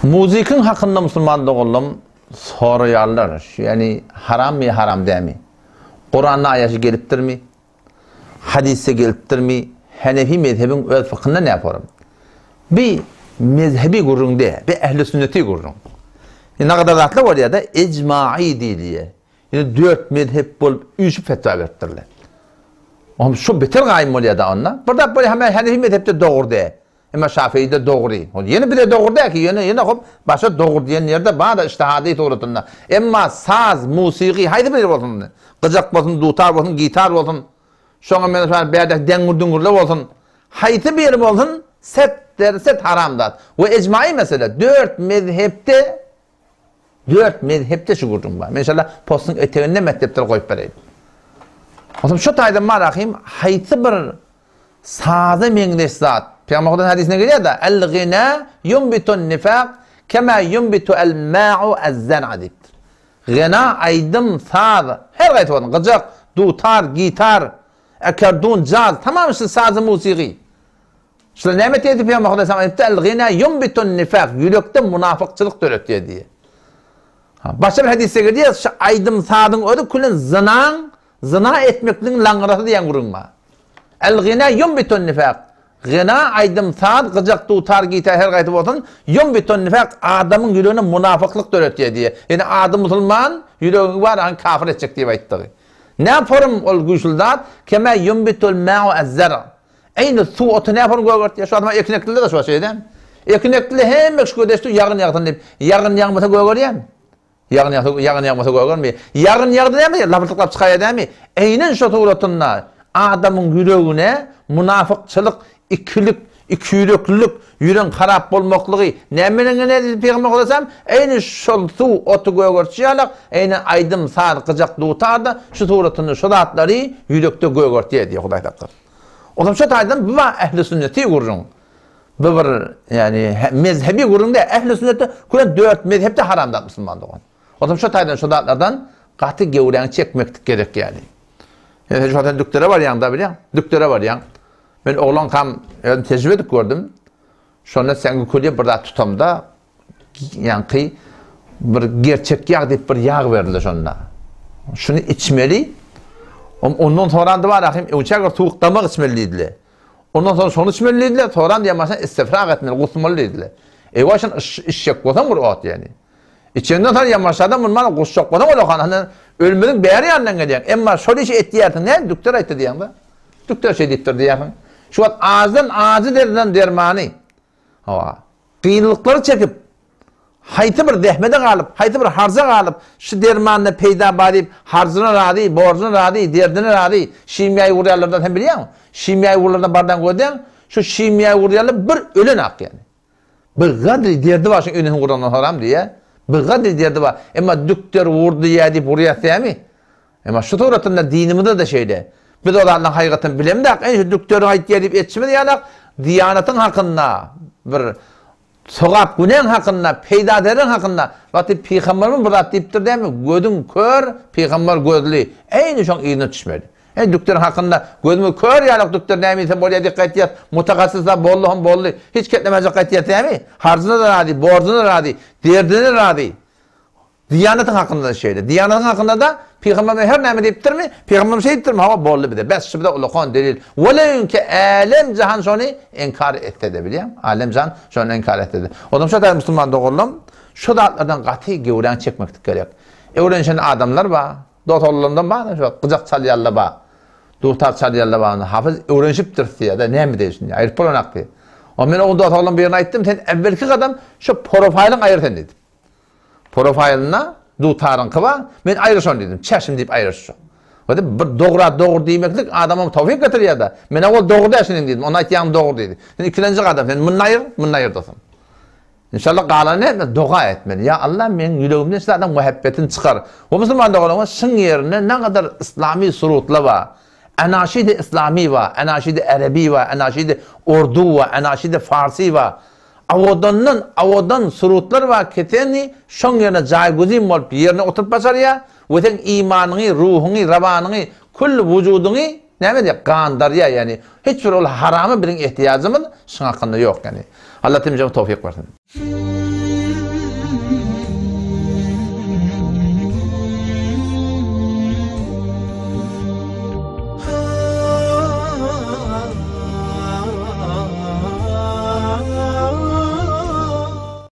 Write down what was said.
Muzykyň hakynda musulman doganlam soraýarlar, şu ýani harammy ýa haram dämi? Kuranda aýaty gelipdirmi? Hadysda gelipdirmi? Henefi mezhebiň öz fykhynda nä forum? Bi mezhebi gürrüň dä, bi ähli sünneti gürrüň. Ine gadar zatlar bolýar-da, ejma'i diýilýär. Ine dört mezhep bolup üýşüp fetwa beripdirler. Ohm şu beter gaýym bolýar-da onda. Bir zat bolýar, hemme Henefi mezhepde dogry dä. Emma Şafeýide dogry. Ol ýene bize dogry däl ki, ýöne ýene hop başa dogry diýen ýerde bar-da ijtihady suratynda. Emma saz, musigy haýsy biri bolsun, gyjak bolsun, dutar bolsun, gitar bolsun, şoňa meňzeş bärdäki deňňir-düňňürler bolsun, haýsy biri bolsun, set derset haram zat. We ejmaýy mesele, dört mezhepde dört mezhepde şu gürrüň bar. Men inşallah postuň eteginde mezhepleri goýup bereýin. Onsoň şu taýdan bar ahym haýsy bir Saza meňzeş zat. Pygamber Hudaýyň hadysynda gelýär-de, El-gina ýunbitun nifak kema ýunbitu el-ma'u ez-zer'a diýipdir. Gina, aýdym, saz, her haýsy bolsun, gyjak, dutar, gitar, akordon, jaz, tamam şu sazy musigy. Şular näme etýär diýip Pygamber Hudaý salam aýdypdyr, El-gina ýunbitun nifak, ýürekde munafykçylyk döretýär diýýär. Başga bir hadysda gelýär, şu aýdym-sazyň özi külen zynaň Zyna etmekligiň laňňyrasy diýen gürrüň bar. El-gina ýunbitun nifak. Gina, aýdym, saz, gyjak, dutar, gitar her gaýsy bolsun, ýunbitun nifak adamyň ýüregine munafyklyk döretýär diýýär. Ýöne ady musulman, ýüregiňi bar aňy kafir etjek diýip aýtdygy. Nä forum ol güýçli zat, kema ýunbitul ma'u ez-zar. Eýni suw oty nä forum gögertýär. Şu adama ekin ekdiler-de şu wagt şeýdem. Ekin ekdiler hemme kişi gödeşdi ýagyn ýagsyn diýip. Ýagyn ýagmasa gögerýärmi? Ýagyn ýagsa, ýagyn ýagmasa gögermi? Ýagyn ýagdy dämi, labyrtyklap çykaýar dämi? Eýnen şo suratynda adamyň ýüregine munafykçylyk, ikilik, ikiýüreklilik, ýüregiň harap bolmaklygy näme bilen gelýär diýdi Pygamber aleyhisselam? Eýni şol suw oty gögertşi ýalak, eýni aýdym, saz, gyjak, dutar-da şu suratynda şo zatlary ýürekde gögertýär diýýär Hudaý saklasyn. Onsoň şo taýdan bu bar ähli sünneti gürrüň. Bu bir ýani mezhebi gürrüň däl. Ähli sünnetde küren dört mezhepde haram zat musulman dogan. Onsoň şo taýdan şo zatlardan gaty gewräňi çekmeklik gerek ýani. Ýa sen şu sen dükdere barýaň da bilýäň. Dükdere barýaň. Men oglankam özüm tejribe edip gördüm. Şonda sen külýe bir zat tutamda ýaňky bir gerçek ýag diýip bir ýag berildi şonda. Şuny içmeli. Ondan sorandy bar ahim, öňçä bir suwuk damak içmeli diýdiler. Ondan soň şony içmeli diýdiler, soran diýen başyna istifrak etmeli, gusmaly diýdiler. Ewa şun içjek bolsaň bir ot ýani. Içenden soň ýamaşada mundan gusjak bolsaň ol okan, hani ölmeziň bäri ýanyndan gelýäň. Emma şol işi etýärsiň, näme dükter aýtdy diýýäň-de. Dükter şeý diýipdir diýýärsiň. Şu wagt ajydan ajy derdinden dermany. Hawa. Kynlyklary çekip, haýsy bir zähmede galyp, haýsy bir harja galyp, şu dermanda peýda bar diýip, harjyna razy, borjuna razy, derdine razy, şimýaýy urýanlardan sen bilýäňmi? Şimýaýy urlandan bardan gözleň, şu şimýaýy urýanlar bir ölen ak ýaly. Bir gadry derdi bar şuň enesini urandan soram diýýä. Bir gadry derdi bar. Emma dükder urdy diýýä diýip urýas dämi? Emma şu suratynda dinimizde-de şeýle. Biz o zatlaryň hakykatyny bilemzok, eý şu dükderiň aýtýar diýip etşimiz ýalak, diýanatyň hakynda, bir sogap-günäň hakynda, peýda-zereriň hakynda, wagty pygamberimiz bir zat diýipdir dämi, gözüň kör, pygamber gözli, eýni şoň yzyna düşmeli. Eý dükderiň hakynda gözümiz kör ýalak dükder näme diýse bolýar diýip gaýtýas, mutahassysa boldy hom boldy, hiç ketlemejek gaýtýas dämi? Harjyna-da razy, borjuna-da razy, derdine-de razy. Diýanatyň hakynda-da şeýle. Diýanatyň hakynda-da Pygamberimiz her näme diýipdirmi? Pygamberimiz şeý diýipdirmi? Hawa, boldy bize. Bes, şu bize ulakan delil. Weleýinki älem-jahan şony inkar etse-de, bilýäňmi? Älem-jahan şony inkar etse-de. Onsoň şo taýda musulman doganlarym, şu zatlardan gaty gewräňi çekmeklik gerek. Öwrenişen adamlar bar. Dos-oglanlardan bar, şu gyjak çalýanlar bar. Dutar çalýanlar bar. Hafyz öwrenişipdiris diýýär-de, näme diýýär şindi? Aýryp bolanok diýýär. Onda men oň dos-oglan birine aýtdym, sen äwwelki gadam şu profaýlyňy aýyr sen diýdim. Profaýlynda dutaryňky bar, men aýry şony diýdim, çäşim diýip aýryşjak. Wada bir dogra dogry diýmeklik adama towfyk getirýär-de. Men ol dogry däl şunuň diýdim, ony aýtýaň dogry diýdi. Sen ikilenji gadam, sen muny aýyr, muny aýyr dostum. Inşallah galany näme doga etmeli. Ýa Allah meň ýüregimden şu zadyň muhabbetini çykar. We musulman doganlarym şyň ýerinde nägadar islami surutlar bar. Anaşidi islami bar, anaşidi erebi bar, anaşidi urdu bar, anaşidi farsi bar. Owadandan owadan surutlar bar keseni şoň ýerine jaý-güzin bolup ýerine oturyp başarýar we seň imanyňy, ruhuňy, rabanyňy, külli wujudyňy näme edýär? Gandarýar ýagny hiç bir ol harama biziň ehtiýajymyz şuň hakynda ýok ýagny. Allah hemmämize towfyk bersin.